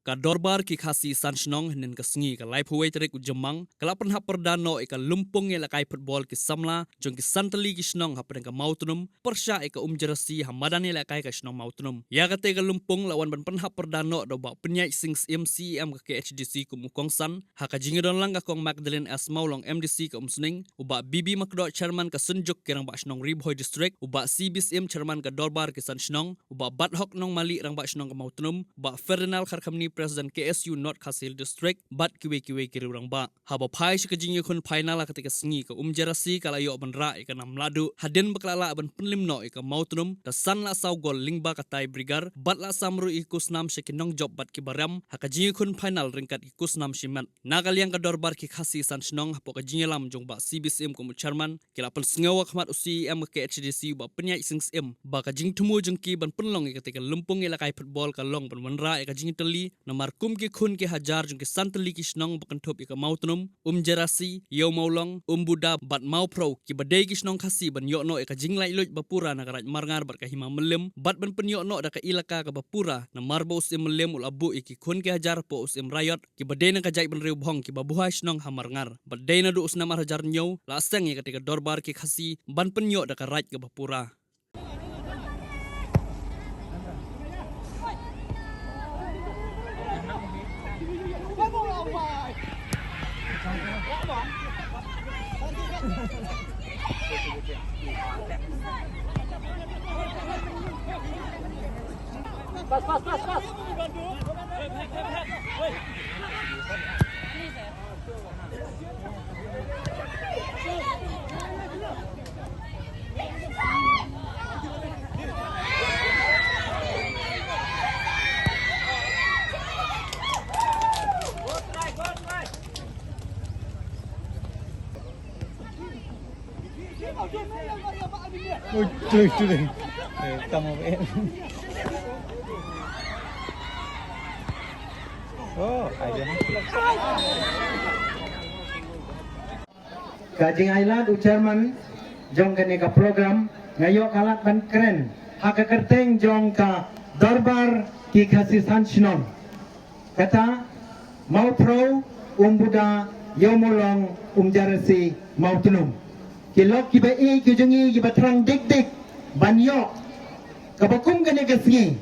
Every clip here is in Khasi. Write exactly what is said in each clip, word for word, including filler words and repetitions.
Ka Dorbar ki Khasi San Shnong hynnin ka sngi ka laiphew wei tarik u Jymmang ka la pynhap pyrda noh ïa ka lympung ïalehkai football ki samla jong ki san tylli ki shnong hapdeng ka Mawtnum pyrshah ïa ka Umjerasi ha madan ïalehkai ka shnong Mawtnum. Ïa kata ka lympung la wan ban pynhap pyrda noh da u Bah Pynïaid Sing Syiem, C E M ka K H A D C kum u kongsan, ha ka jingïadon lang ka Kong Magdalene S Mawlong, M D C ka Umsning, u Bah B B Makdoh, Chairman ka Synjuk ki Rangbah Shnong Ri Bhoi District, u Bah C B Syiem, Chairman ka Dorbar ki San Shnong, u Bah Bathok Nongmali, Rangbah Shnong ka Mawtnum, u Bah Ferdinal Kharkhamni, President K S U North Khasi Hills District, bad kiwei kiwei ki riew rangbah. Haba phai sha ka jingïakhun final ha kata ka sngi, ka Umjerasi ka la ïoh ban rah ïa ka nam lahduh hadien ba ka la lah ban pynlip noh ïa ka Mawtnum da san la saw gol lyngba ka tie breaker, bad la sam ruh ïa ki kusnam sha ki nongjop bad kiba rem ha ka jingïakhun final ryngkat ki kusnam shimet. Na ka liang ka Dorbar ki Khasi San Shnong hapoh ka jingïalam jong u Bah C B Syiem kum u Chairman, ki la pynsngew ha khmat u C E M ka K H A D C u Bah Pynïaid Sing Syiem ba ka jingthmu jong ki ban pynlong ïa kata ka lympung ïalehkai football ka long ban wanrah ïa ka jingtylli, namar kum ki khun ki hajar jong ki san tylli ki shnong ba kynthup ïa ka Mawtnum, Umjerasi, Ïew Mawlong, Umbuda bad Mawphrew kiba dei ki shnong Khasi ban ïoh noh ïa ka jinglaitluid ba pura na ka Raid Marngar bad ka Hima Mylliem, bad ban pynïoh noh da ka ïalehkai kaba pura, namar ba u Syiem Mylliem u la buh ïa ki khun ki hajar hapoh u Syiem Raiot kiba dei na ka jaitbynriew Bhong kiba buhai shnong ha Marngar. Bad dei naduh u snem ar hajar hynñiew la seng ïa kata ka Dorbar ki Khasi ban pynïoh da ka Raid kaba pura. Ui, cui, cui. Eh, tang apa, eh? Oh, aja. Ka jingailad u chairman jong kane ka program, nga ïoh ka lad ban kren ha ka kyrteng jong ka Dorbar ki Khasi San Shnong. Kata, Mawphrew, Umbuda, Ïew Mawlong, Umjerasi, Mawtnum. Ki lok kiba ïeit ki jong ngi kiba thrang dik dik ban ïoh kaba kum kane ka sngi.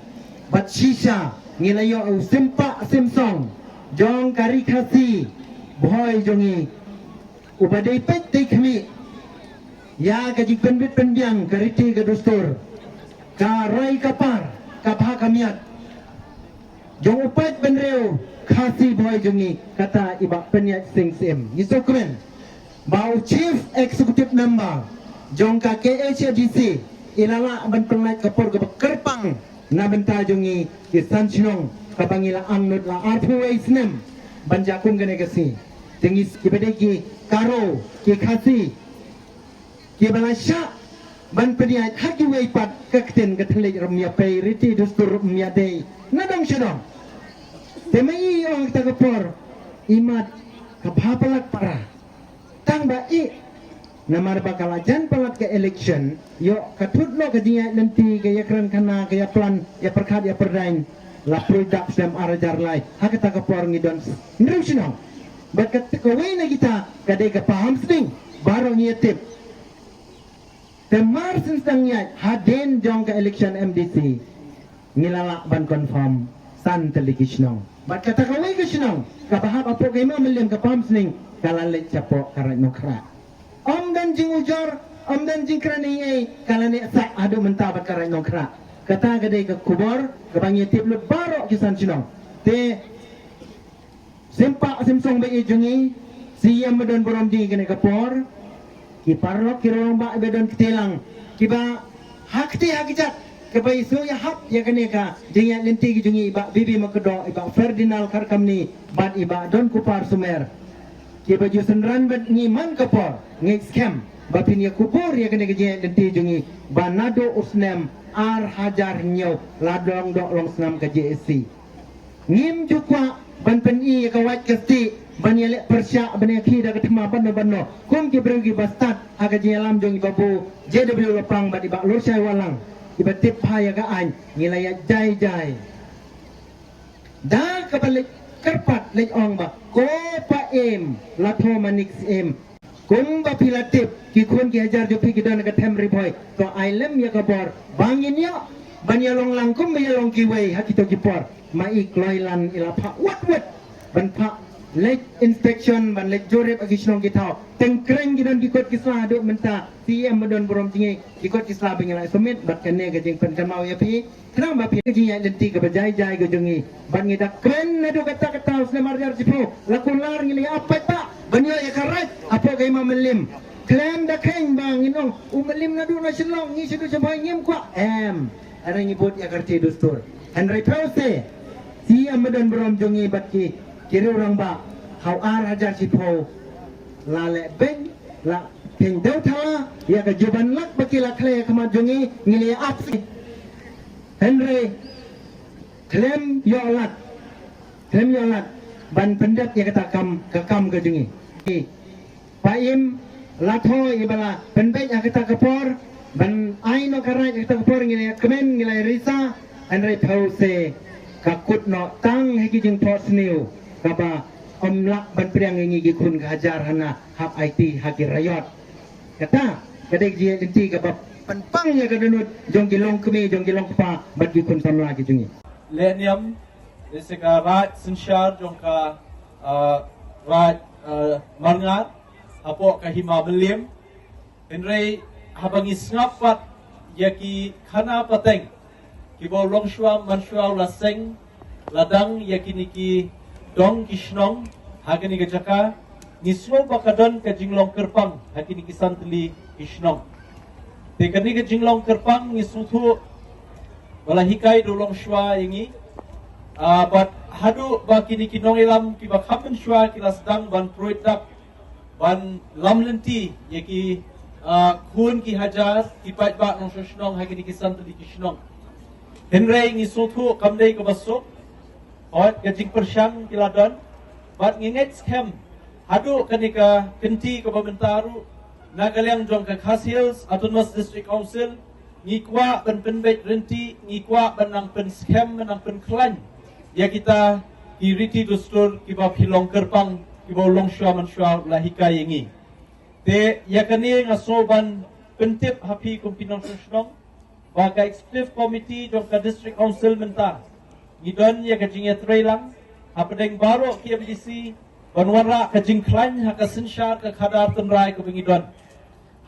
Bad shisha ngi la ïoh u Syiem Pah Syiem Song jong ka Ri Khasi Bhoi jong ngi, uba dei peit dei khmih ïa ka jingpynbit pynbiang ka riti ka dustur, ka roi ka par, ka bha ka miat jong u paid bynriew Khasi Bhoi jong ngi, kata i Bah Pynïaid Sing Syiem. Ngi sngewkmen ba u Chief Executive Member jong ka K H A D C i la lah ban pynlait ka por kaba kyrpang na bynta jong ngi ki San Shnong, kaba ngi la angnud la arphew wei snem ban jia kum kane ka sngi. Te ngi kiba dei ki Garo, ki Khasi, kiba la shah ban pynïaid ha kiwei pat ka ktien ka thylliej ruh ym ïa pei, riti dustur ruh ym ïa dei na dong sha dong. Te ma i ong kata ka por, imat ka bha palat para. Tang ba i, namar ba ka la jan palat ka election, ïoh ka thut noh ka jingïaid lynti, ka ïakren khana, ka ïaplan, ïapyrkhat ïapyrdaiñ, la pruid dak snem ar hajar lai. Ha kata ka por ngi don hynriew shnong. Bad ka, kawei na kita ka dei ka Pahamsning, baroh ngi ïa tip. Te mar syn sdang ïaid hadien jong ka election M D C, ngi la lah ban confirm san tylli ki shnong. Bad kata kawei ka shnong kaba hap hapoh ka Hima Mylliem, ka Pahamsning, ka la leit shapoh ka Raid Nongkhrah. Ym don jingujor, ym don jingkren ei ei, ka la neh sah haduh mynta bad ka Raid Nongkhrah. Kata ka dei ka khubor kaba ngi ïa tip lut baroh ki San Shnong. Te Syiem Pah Syiem Song ba ïeit jong ngi, Syiem ba don burom jong ngi kane ka por, ki paralok ki rangbah ba don kti lang, kiba ha kti ha kjat, kiba ïa shu ïa hap ïa kane ka jingïaid lynti ki jong ngi, i Bah B B Makdoh, i Bah Ferdinal Kharkhamni, bad i Bah Donkupar Sumer. Kiba ju synran bad ngi man ka por, ngi skhem ba phin ïa kubur ïa kane ka jingïaid lynti jong ngi, ba naduh u snem ar hajar hynñiew la long doh long snam ka J A C. Ngim ju kwah ban pyni ïa ka wait ka stieh, ban ïaleh pyrshah, ban ïakhih da ka thma bano bano. Kum ki briew kiba stad ha ka jingïalam jong i Babu J W Lapang bad i Bah Lurshai Wahlang, iba tip bha ïa ka aiñ, ngi la ïaid jai jai. Da Kaba leit kyrpad leit ong ba, ko Pa Im, la tho manik Syiem. Kumba phi la tip, ki khun ki hajar jong phi ki don ha ka them Ri Bhoi. To ai lem ïa ka bor ba ngin ïoh ban ïalong lang kumba ïalong kiwei ha kito ki por. Ma i kloi lan i la phah wat wat ban phah leit inspection, ban leit jurip ha ki shnong ki thaw. Teng kren ki don ki kot ki sla haduh mynta, Syiem ba don burom jong ngi, ki kot ki sla ba ngi la submit. Bad kane ka jingpynkynmaw ïa phi, khnang ba phi, ka jingïaid lynti kaba jai jai ka jong ngi. Bad ngi da kren naduh katta katta, u snem ar hajar shiphew, la kular ngi la ïa ap paidbah ban ïoh ïa ka raid hapoh ka Hima Mylliem. Khlem da kheiñ ba ngin ong, u Mylliem naduh na Shillong, ngi shaduh sha Bhoi ngim kwah. Em, hynrei ngi bud ïa ka riti dustur. Hynrei phew se, Syiem ba don burom jong ngi bad ki, ki riew rangbah, ha u ar hajar shiphew, la leh beiñ, la kheiñ dew thala ïa ka juban lad ba ki la khleh ha khmat jong ngi, ngi la ïa ap. Hynrei khlem ïoh lad, khlem ïoh lad ban pyndep ïa kata kam, ka kam ka jong ngi. Pa Im, la tho i ba la pynbeit ha kata ka por, ban ai noh ka raid ha kata ka por, ngi la ïa kmen, ngi la ïa risa. Hynrei phew se, ka kut noh tang ha ki jingphohsniew kaba ym lah ban pdiang ïa ngi ki khun ka hajar hana hap aiti ha ki riot. Kata ka dei ka jingïaid lynti kaba pynpang ïa ka dohnud jong ki longkmie, jong ki longkpa bad ki khun samla ki jong ngi. Leh niam, lehse ka raid synshar jong ka, ah, raid, ah, Marngar hapoh ka Hima Mylliem. Hynrei haba ngi sngap pat ïa ki khana pateng kiba u longshuwa manshuwa u la seng, la dang ïa kine ki dong ki shnong ha kane ka jaka, ngi sngew ba ka don ka jinglong kyrpang ha kine ki san tylli ki shnong. Te kane ka jinglong kyrpang ngi sngewthuh ba la hikai da u longshuwa ïa ngi, ah, bad haduh ba kine ki nongïalam kiba kham mynshuwa ki la sdang ban pruid dak ban lam lynti ïa ki, ah, khun ki hajar ki paidbah nongshong shnong ha kine ki san tylli ki shnong. Hynrei ngi sngewthuh kam dei kaba suk, hooid ka jingpyrshang ki la don, bad ngi ngeit skhem haduh kane ka kynti kaba mynta ruh na ka liang jong ka Khasi Hills Autonomous District Council, ngi kwah ban pynbeit rynti, ngi kwah ban nang pynskhem, ban nang pynkhlaiñ ïa kita ki riti dustur kiba phi long kyrpang, kiba u longshuwa manshuwa u la hikai ïa ngi. Te ïa kane nga sngew ban pyntip ha phi kum ki nongshong shnong ba ka executive committee jong ka District Council mynta ngi don ïa ka jingïatreilang hapdeng baroh ki M D C ban wanrah ka jingkhlaiñ ha ka synshar ka khadar tynrai kaba ngi don.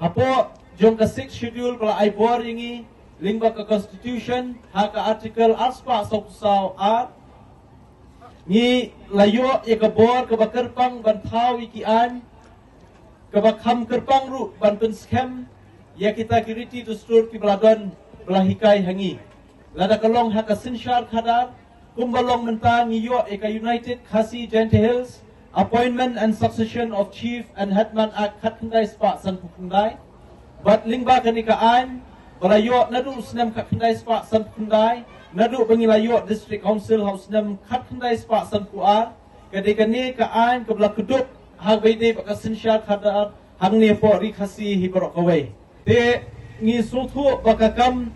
Hapoh jong ka Sixth Schedule ba la ai bor ïa ngi lyngba ka Constitution ha ka Article arspah sawphew saw ar, ngi la ïoh ïa ka bor kaba kyrpang ban thaw ïa ki aiñ, kaba kham kyrpang ruh ban pynskhem ïa kita ki riti dustur kiba la don ba la hikai ha ngi. Lada ka long ha ka synshar khadar, kumba long mynta ngi ïoh ïa ka United Khasi Jaintia Hills Appointment and Succession of Chief and Headman Act khatkhyndai spah sanphew khyndai. Bad lyngba kane ka aiñ ba la ïoh naduh u snem khatkhyndai spah sanphew khyndai, naduh ba ngi la ïoh District Council ha u snem khatkhyndai spah sanphew ar, ka dei kane ka aiñ kaba la kdup ha kaba ïadei bad ka synshar khadar hangne hapoh Ri Khasi hi baroh kawei. Te ngi sngewthuh ba ka kam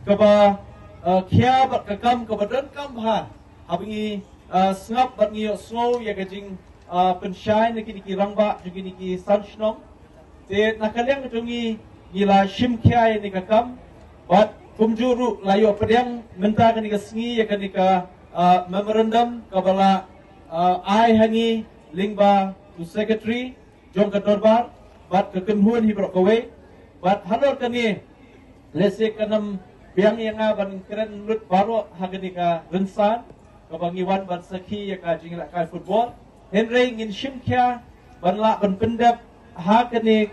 kaba, eh, khia bad ka kam kaba donkam bha haba ngi, eh, sngap bad ngi ïohsngew ïa ka jing, eh, pynshai na kine ki rangbah jong kine ki san shnong. Te na ka liang jong ngi, ngi la shim khia ïa kane ka kam bad kumjuh ruh la ïoh pdiang mynta kane ka sngi ïa kane ka, eh, memorandum kaba la, eh, ai ha ngi lyngba u secretary jong ka dorbar bad ka kynhun hi baroh kawei. Bad halor kane, lehse kan ym biang ïa nga ban kren lut baroh ha kane ka rynsan kaba ngi wan ban sakhi ïa ka jingïalehkai football. Hynrei ngin shim khia ban lah ban pyndep ha kane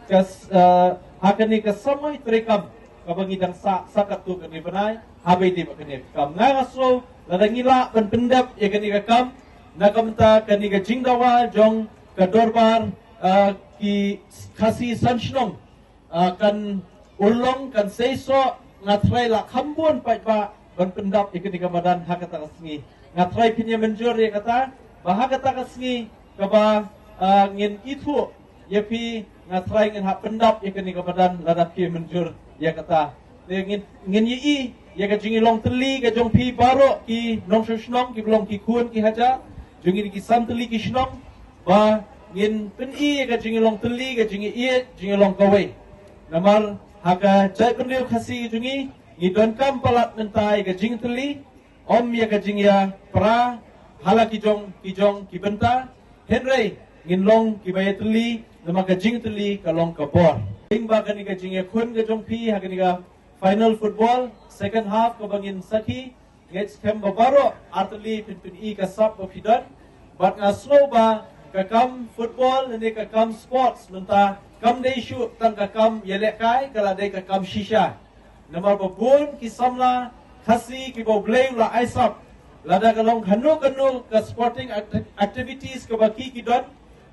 ka s-, eh, ha kane ka samoi treikam kaba ngi dang sah, sah katto katne bnai, haba ïadei bad kane ka kam. Nga nga sngew lada ngi lah ban pyndep ïa kane ka kam, na ka bynta kane ka jingdawa jong ka dorbar, eh, ki Khasi san shnong, eh, kan urlong, kan seisoh. Nga tharai la kham bun paidbah ban pyndap ïa kane ka madan ha kata ka sngi. Nga tharai phin ïa mynjur ïa kata, ba ha kata ka sngi kaba, eh, ngin ithuh ïa phi, nga tharai ngin hap pyndap ïa kane ka madan lada phi mynjur ïa kata. Te ngin, ngin ïohi ïa ka jingïalong tylli ka jong phi baroh ki nongshong shnong, ki ba long ki khun ki hajar jong ngi, ki san tylli ki shnong, ba ngin pyni ïa ka jingïalong tylli, ka jingïaieit, jingïalong kawei. Namar ha ka jaitbynriew Khasi ka jong ngi, ngi donkam palat mynta ïa ka jingtylli, ym ïa ka jingïapra ha la ki jong ki jong ki bynta. Hynrei ngin long ki ba ïatylli, namar ka jingtylli ka long ka bor. Lyngba kane ka jingïakhun ka jong phi ha kane ka final football, second half kaba ngin sakhi, ngeit skhem ba baroh artylli phin pyni ka sap ba phi don. Bad nga sngew ba ka kam football ne ka kam sports mynta kam dei shuh tang ka kam ïalehkai, ka la dei ka kam shisha. Namar ba bun ki samla Khasi ki ba U Blei u la ai sap, lada ka long kano kano ka sporting act-, activities kaba ki ki don,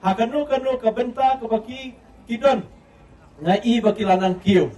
ha kano kano ka bynta kaba ki ki don, nga i ba ki la nang kiew.